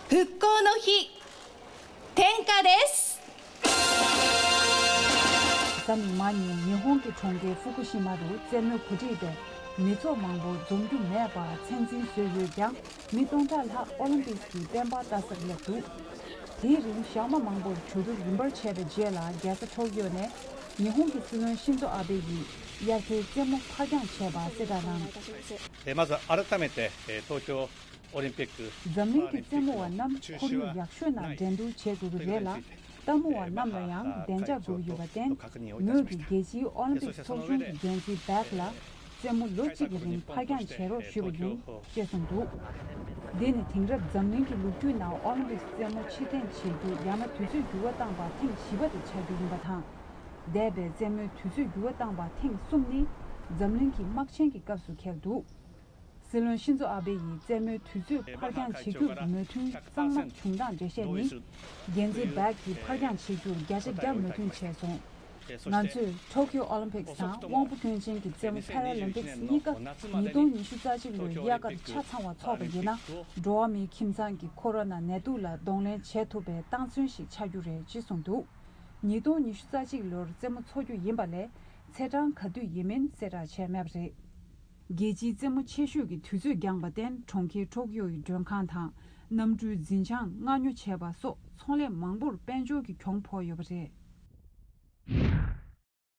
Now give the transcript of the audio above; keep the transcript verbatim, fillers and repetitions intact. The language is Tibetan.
復興の日、点火です。གཟའ་མིག་དམར་ཉིན་ཉི་ཧོང་གི་གྲོང་ཁྱེར་ཧྥུ་ཀུ་ཤི་མ་རུ་རྩེད་མོའི་གོ་སྒྲིག་པས་མི་ཚོགས་མང་པོ་འཛོམས་རྒྱུ་མེད་པར་མཚན་འཛིན་བཟོས་ཡོད་ཀྱང་། མི་སྟོང་ཕྲག་ལྷག་ཨོ་ལིམ་པིག་གི་བསྟན་པ་ལྟ་སར་སླེབས་འདུག་དེའི་རིང་ཞག་མ་མང་པོར་གྲོས་བསྡུར་རིམ་པར་བྱས་པའི་རྗེས་ལ། རྒྱལ་ས་ཊོ་ཀིའོ་ནས་ཉི་ཧོང་གི་སྲིད་བློན་ཤིན་ཛོ་ཨ་བྷེ་ཡིས་དབྱར་ཁའི་རྩེད་མོ་ཕར་འགྱངས་བྱས་པ་གསལ་བསྒྲགས་གནང་། えーまず改めて、えー東京オリンピック འཛམ་གླིང་གི་རྩེད་མོ་བ་རྣམས་ཁོར་ཡུག་ཡག་ཤོས་ནང་འགྲན་བསྡུར་བྱེད་དགོས་ཀྱི་རེད་ལ། ལྟད་མོ་བ་རྣམས་ལ་ཡང་བདེ་འཇགས་དགོས་ཀྱི་ཡོད་པར་བརྟེན། ངོས་ཀྱིས་རྒྱལ་སྤྱིའི་ཨོ་ལིམ་པིག་ཚོགས་ཆུང་གི་འགན་འཛིན་བྷེག་ལ་རྩེད་མོ་ལོ་གཅིག་གི་རིང་ཕར་འགྱངས་བྱེད་རོགས་ཞུས་པ་ཡིན། ཅེས་གསུངས་འདུག་འདི་ནི་དེང་རབས་འཛམ་གླིང་གི་ལོ་རྒྱུས་ནང་ཨོ་ལིམ་པིག་རྩེད་མོ་ཕྱིར་འཐེན་བྱེད་རྒྱུར་ཡར་མར་དུས་ཚོད་འགྱུར་བ་བཏང་པ་ཐེངས་བཞི་པ་དེ་ཆགས་རྒྱུ་ཡིན་པ་དང་། འདས་པའི་རྩེད་མོའི་དུས་ཚོད་འགྱུར་བ་བཏང་པ་ཐེངས་གསུམ་ནི་འཛམ་གླིང་གི་དམག་ཆེན་གྱི་སྐབས་སུ་འཁེལ་འདུག་སྲིད་བློན་ཤིན་ཛོ་ཨ་བྷེ་ཡིས་རྩེད་མོའི་དུས་ཚོད་ཕར་འགྱངས་བྱེད་རྒྱུར་མོས་མཐུན་གཙང་མ་བྱུང་སྟངས་འགྲེལ་བཤད་ནི། འགན་འཛིན་བྷེག་གིས་ཕར་འགྱངས་བྱེད་རྒྱུར་བརྒྱ་ཆ་བརྒྱ་མོས་མཐུན་བྱས་སོང་། ང་ཚོས་ཊོ་ཀིའོ་ཨོ་ལིམ་པིག་དང་དབང་པོ་སྐྱོན་ཅན་གྱི་རྩེད་མོ་ཕ་ར་ལིམ་པིག་གཉིས་ཀ་ཉིས་སྟོང་ཉི་ཤུ་རྩ་གཅིག་ལོའི་དབྱར་ཁར་ཆ་ཚང་བ་འཚོགས་པ་ཡིན་ན། འགྲོ་བ་མིའི་ཁྱིམ་ཚང་གི་ཁོ་རོ་ན་ནད་དུག་ལ་གདོང་ལེན་བྱེད་ཐུབ་པའི་རྟགས་མཚོན་ཞིག་ཆགས་རྒྱུ་རེད་ཅེས་གསུངས་འདུག་ཉིས་སྟོང་ཉི་ཤུ་རྩ་གཅིག་ལོར་རྩེད་མོ་འཚོགས་རྒྱུ་ཡིན་པ་ལས། ཚེས་གྲངས་ག་དུས་ཡིན་མིན་གསལ་བསྒྲགས་བྱས་མེད་པ་རེད། རྒྱལ་སྤྱིའི་རྩེད་མོ་ཆེ་ཤོས་ཀྱི་དུས་ཚོད་འགྱངས་པར་བརྟེན། གྲོང་ཁྱེར་ཊོ་ཀིའོ་ཡི་མགྲོན་ཁང་དང་། གནམ་གྲུའི་འཛིན་བྱང་མངག་ཉོ་བྱས་པ་སོགས་ཚོང་ལས་མང་པོར་དཔལ་འབྱོར་གྱི་གྱོང་ཕོག་ཡོད་པ་རེད།